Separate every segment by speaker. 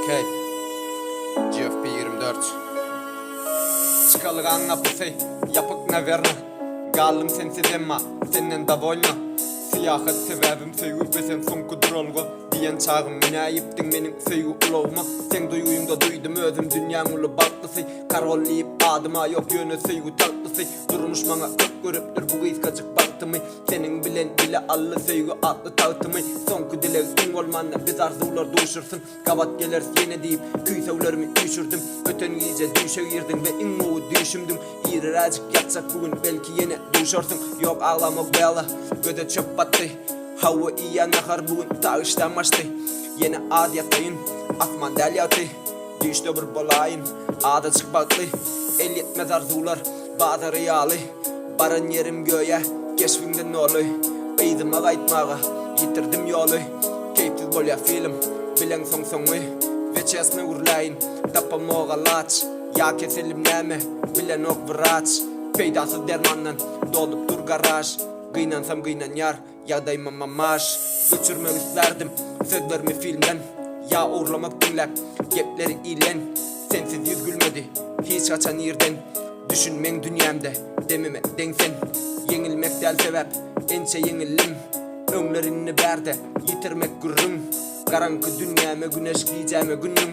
Speaker 1: Okay. GFP 24. Çykalgaň gapysy ýapyk nawerno. Galdym sensiz emma senden dowolno. Syýahat sebäbim söýgi we sen soňky duralga diýen çagym münäýipdiň meniň söýgi ulagyma. Seň duýgyňda duýdum özüm dünýäň uly bagtlysy. Karol diýip adyma ýok ýöne söýgi tagtlysy. Durmuş maňa köp görüpdir bu gysgajyk bagtymy. Seniň bilen bile aldy söýgi atly tagtymy Soňky dileg iň bolmanda biz arzuwlar duşursyn Gabat geleris ýene diýip küýseglerimi üýşürdim Öten gije düýşe girdiň we iň gowy düýşümdiň Iriräjik ýatjak bu gün belki ýene duşarsyň Ýok aglamok Bella göze çöp batdy Hawa iýýän nahar bu gün ta işdäm gaçdy Ýene az ýataýyn asman däl ýagty Düýşde bir bolaýyn azajyk bagtly Elýetmez arzuwlar bazary ýaly Baran ýerim göýä keşbiňden doly Yzyma gaýtmaga ýitirdim ýoly Keýpsiz bolýa film bileňsoň soňy We çesno gürläýin tapamok alaç Ýa keselim näme bilenok wraç Peýdasyz dermandan dolup dur garaž Gynansam gynanýar Ýagdaýyma mamaş Göçürmek islärdim Sözlerimi filmden Ýa ogurlamak diňläp Gepleri ilden Sensiz ýüz gülmedi Hiç haçan irden Düşün meň dünýämde Demime deň sen Ýeňilmek däl sebäp Ençe ýeňildim Öňler indi bärde Ýitirmek gürrüň Garaňky dünýäme güneş gijäme günüň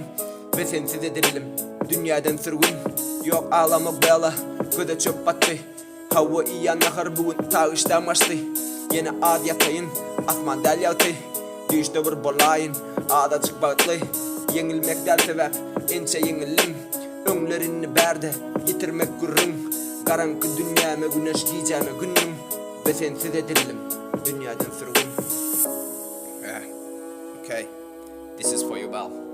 Speaker 1: We sensiz edildim Dünýäden sürgün Ýok aglamok Bella Göze çöp batdy Hawa iýen nahar bu gün ta işdäm gaçdy Ýene az ýataýyn, asman däl ýagty Düýşde bir bolaýyn, azajyk bagtly Ýeňilmek däl sebäp, ençe ýeňildim Öňler indi bärde, ýitirmek gürrüň Garaňky dünýäme güneş gijäme günüm We sensiz edildim, dünýäden sürgün.
Speaker 2: Yeah, okay, this is for you Belle.